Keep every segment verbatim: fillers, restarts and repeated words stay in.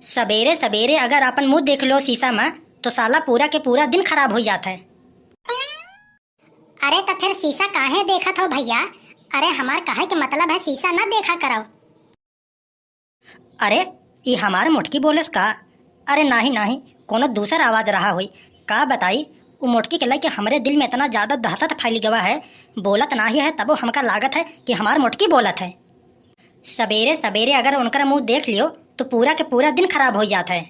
सबेरे सबेरे अगर आपन मुँह देख लो शीशा में, तो साला पूरा के पूरा दिन खराब होइ जात है। अरे, त फिर शीशा काहे देखत हो भइया? अरे, हमार कहे के मतलब है, शीशा न देखा करव। अरे, ई हमार मोटकी बोलस का? अरे नाहीं, नाहीं, कोनो दूसर आवाज रहा होई। का बताई, उ मोटकी के लइके हमरे दिल में इतना ज्यादा दहशत फैल गवा है, बोलत नाहीं है, तबो हमका लागत है कि हमार मोटकी बोलत है। सबेरे सबेरे अगर उनकर मुँह देख लियो, तो पूरा के पूरा दिन खराब होइ जात है।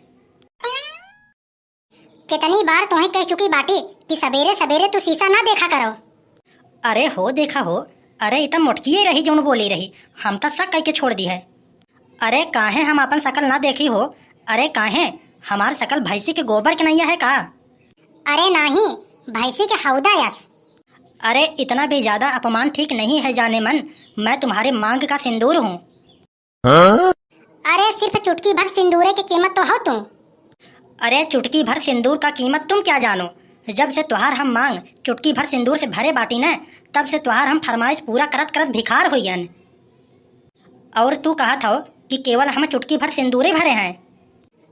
कितनी बार तोहें कह चुकी बाटी कि सबेरे सबेरे तू शीशा ना देखा करो। अरे हो देखा हो, अरे ई त मोटकिए रही जौन बोली रही, हम त शक कइके छोड़ दी है। अरे काहे हम आपन शकल ना देखी हो? अरे काहे, हमार शकल भैंसी के गोबर के नैया है का? अरे नाहीं, भैंसी के हौदा यस। अरे इतना भी ज्यादा अपमान ठीक नहीं है जाने मन, मैं तुम्हारे मांग का सिंदूर हूँ। हाँ? अरे सिर्फ चुटकी भर सिंदूरे के कीमत तो हो तू। अरे चुटकी भर सिंदूर का कीमत तुम क्या जानो? जब से तुहार हम मांग चुटकी भर सिंदूर से भरे बाटी न, तब से तुहार हम फरमाइश पूरा करत करत भिखार होइयन। और तू कहत हो कि केवल हम चुटकी भर सिंदूरे भरे हैं।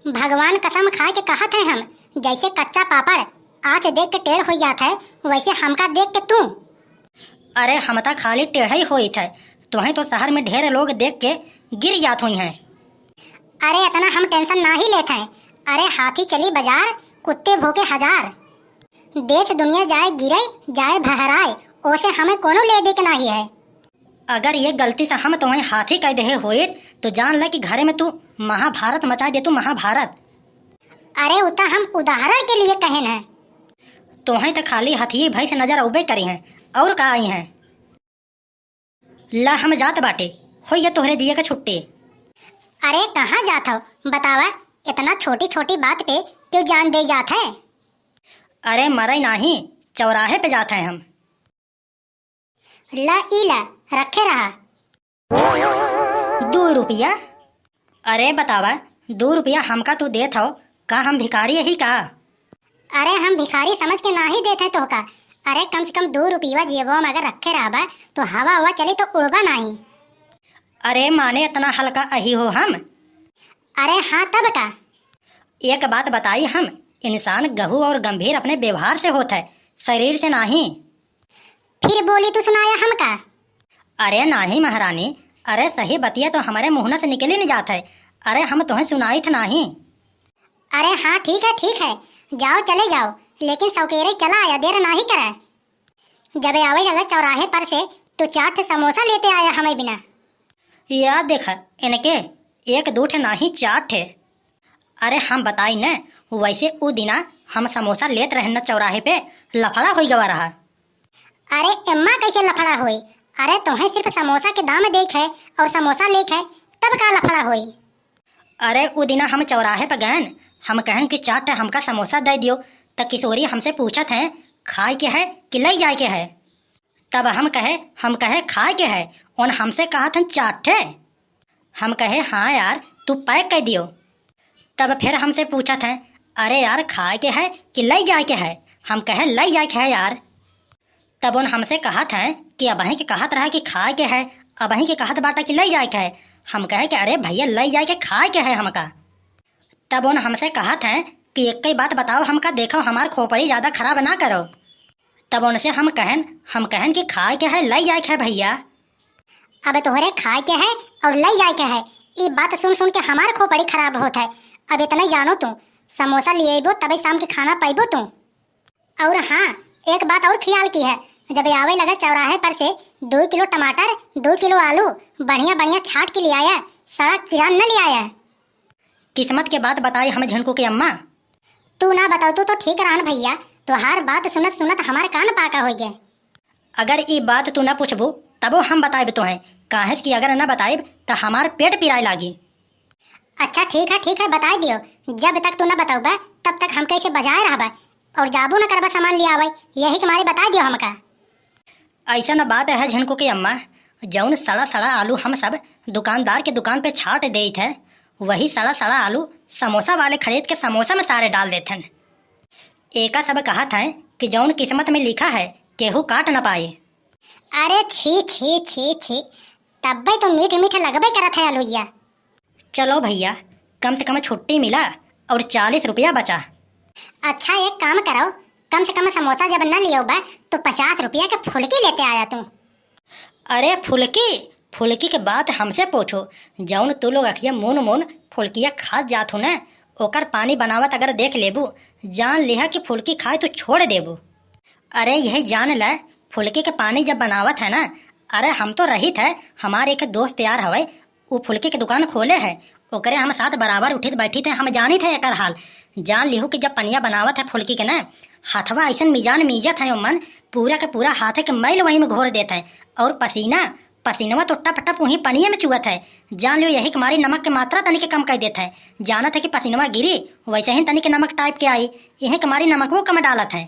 भगवान कसम खाए के कहत हैं हम, जैसे कच्चा पापड़ आँच देख के टेढ़ होइ जात है, वैसे हमका देख के तू। अरे हम त खाली टेढ़ई होइत है, तोहें तो शहर में ढेर लोग देख के गिर जात होइहैं। अरे इतना हम tension नाहीं लेत हैं। अरे हाथी चली बाजार, कुत्ते भोंके हजार। देश दुनिया जाए गिरे, जाए भहराए, ओसे हमें कोनो ले दे के नाहीं है। अगर ये गलती से हम तोहें हाथी कह देहे होइत, तो जान ले कि घरे में तू महाभारत मचा दे, तू महाभारत। अरे उ त हम उदाहरण के लिए कहेन है। तोहें त खाली हथिये भैंस नजर अउबे करी हैं, और का आई हैं। ला हम जात बाटे, होइया तोहरे जिए के छुट्टी। अरे कहाँ जात हो बतावा, इतना छोटी छोटी बात पे क्यों जान दे जात है? अरे मरई नाहीं, चौराहे पे जात हैं हम। ला ई ला, रखे रहा। दू रुपया? अरे बतावा, दू रुपया हमका तू देत हो, का हम भिखारी यही का? अरे हम भिखारी समझ के नाहीं देत है तोहका। अरे कम से कम दू रुपया जेबवा में अगर रखे रहबा तो हवा हवा चली तो उड़बा नाहीं। अरे माने इतना हल्का अही हो हम? अरे हाँ तब का। एक बात बताई हम, इंसान गहू और गंभीर अपने व्यवहार से होत है, शरीर से नाहीं। फिर बोली तू सुनाया हमका। अरे नाहीं महारानी, अरे सही बतिया तो हमरे मुँह से निकली न जात है। अरे हम तोहें सुनाइत नाहीं। अरे हाँ ठीक है, ठीक है, जाओ चले जाओ, लेकिन सौकेरे चला आया, देर नाहीं करे। जब आवे लगा चौराहे पर से तो चार ठे समोसा लेते आया हमें बिना। या देख इनके, एक दो ठे नाहीं चार ठे। अरे हम बताई न, वैसे उ दिना हम समोसा लेत रहन न चौराहे पे, लफड़ा होइ गवा रहा। अरे एम्मा कैसे लफड़ा होई? अरे तोहें सिर्फ समोसा के दाम देख है और समोसा लेख है, तब का लफड़ा होई? अरे उ दिना हम चौराहे पे गएन, हम कहन कि चार ठे हमका समोसा दे दियो, त किशोरी हमसे पूछत हैं, खाए के है कि लई जाए के है? तब हम कहे, हम कहे खाए के है, उन हमसे कहत हैं चार ठे। हम कहे हाँ यार, तू pack कर दियो। तब फिर हमसे पूछत हैं, अरे यार खाए के है कि लई जाए के है? हम कहे लई जाए के है यार। तब उन हमसे कहत हैं कि अबहीं के कहत रहा कि खाए के है, अबहीं के कहत बाटा कि लई जाए के है। हम कहे कि अरे भैया लई जाए के खाए के है हमका। तब उन हमसे कहत हैं कि एक ही बात बताओ हमका, देखो हमार खोपड़ी ज्यादा खराब ना करो। तब उनसे हम कहन, हम कहन कि खाए के है, लई जाए के है भैया। अब तोहरे खाए के है और लई जाए के है, ई बात सुन सुन के हमार खोपड़ी खराब होत है। अब इतना जानो तू, समोसा ले अइबो तबे शाम के खाना पइबो तू। और हाँ, एक बात और ख्याल की है, जब आवे लगा चौराहे पर से दो किलो टमाटर, दो किलो आलू बढ़िया बढ़िया छाट के ले आया, सड़ा किरान न ले आया। किस्मत के बात बताई हम झिनकू के अम्मा। तू ना बतौतू तो ठीक रहन भैया, तोहार बात सुनत सुनत हमार कान पाका होइ गए। अगर ई बात तू ना पूछबू तबो हम बताइब तोहें, काहे कि अगर ना बताइब त हमार पेट पिराए लागी। अच्छा ठीक है, ठीक है, बताइ दियो। जब तक तू ना बतौबा तब तक हम कैसे बजाए रहबा और जाबो ना करबा सामान ले आवे, यही के मारे बताइ दियो हमका। ऐसन बात है झिनकू के अम्मा, जौन सड़ा सड़ा आलू हम सब दुकानदार के दुकान पे छाट देइत है, वही सड़ा सड़ा आलू समोसा वाले खरीद के समोसा में सारे डाल देत हन। एका सब कहत हैं कि जौन किस्मत में लिखा है, केहू काट न पाए। अरे छी, छी, छी, छी, तब्बे तो मीठ मीठ लगबे करत है अलुइया। चलो भैया, कम से कम छुट्टी मिला और चालीस रुपया बचा। अच्छा, एक काम करो, कम से कम समोसा जब न लियो बा, तो पचास रुपया के फुलकी लेते आया तू। अरे फुलकी, फुलकी के बात हमसे पूछो, जौन तू लोग अखिया मून मून फुलकिया खात जात हो न, ओकर पानी बनावत अगर देख लेबू, जान लिहा कि फुलकी खाए तू छोड़ देबू। अरे यही जान ले, फुलकी के पानी जब बनावत है ना, अरे हम तो रहित है, हमार एक दोस्त यार हवे, उ फुलकी के दुकान खोले है, ओकरे हम साथ बराबर उठित बैठित है, हम जानित है एकर हाल। जान लिहू कि जब पनिया बनावत है फुलकी के ना, हथवा अइसन मिजान मीजत है ओमन, पूरा के पूरा हाथे के मैल वही में घोर देत है, और पसीना, पसीनवा तो टप टप वही पनिया में चुअत है। जान लियो यही के मारी नमक के मात्रा तनी के कम कर देत है, जानत है कि पसीनवा गिरी वैसे ही तनी के नमक टाइप के आई, यही के मारी नमकवो कम डालत है।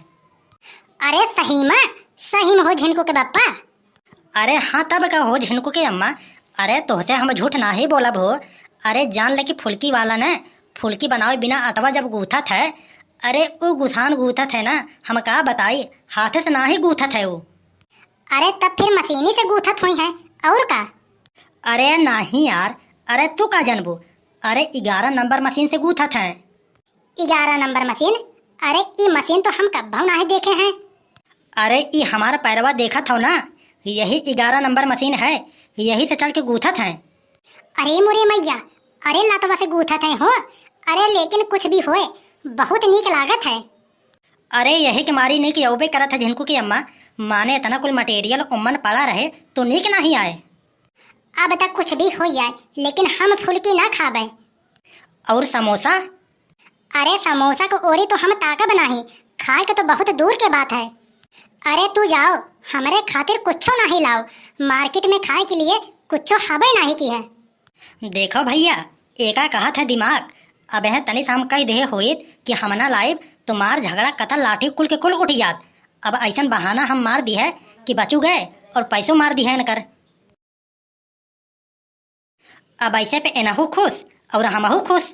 अरे सही में, सही में हो झिनकू के बप्पा। अरे हाँ, तब का हो झिनकू के अम्मा, अरे तोहसे हम झूठ नाही बोलब हो। अरे जान ले कि फुलकी वाला ने फुलकी बनावे बिना अटवा जब गूथत है, अरे उ गुसान गूथत है ना, हम का बताई, हाथे से नाही गूथत है उ। अरे तब फिर मशीनी से गूथत हुई है, और का? अरे नाही यार, अरे तू का जानबू, अरे ग्यारह नंबर मशीन से गूथत है। ग्यारह नंबर मशीन? अरे ई मशीन तो हम कब्बो नाही देखे हैं। अरे ई हमारा पैरवा देखत हो ना, यही ग्यारह नंबर मशीन है, यही से चल के गूथत हैं। अरे मोरे मैया, अरे लतवा से गूथत हैं हो। अरे लेकिन कुछ भी होए, बहुत नीक लागत है। अरे यही के मारी नीक यौबे करत है झिनकू की अम्मा, माने इतना कुल मटेरियल उम्मन पड़ा रहे तो नीक नाही आए। अब तक कुछ भी हो जाए, लेकिन हम फुलकी ना खाबे। और समोसा? अरे समोसा के ओरी तो हम ताकब नाही, खाए के तो बहुत दूर के बात है। अरे तू जाओ, हमरे खातिर कुछो नाही लाओ, मार्केट में खाए के लिए कुछो हबे नाही की है। देखो भैया, एका कहत है दिमाग, अब है तनी से हम कह देहे होइत कि हम ना लाइब तो मार झगड़ा कतल लाठी कुल के कुल उठ जात। अब ऐसन बहाना हम मार दी है कि बचू गए और पैसों मार दी है इनकर। अब ऐसे पे एनहू खुश और हमहू खुश।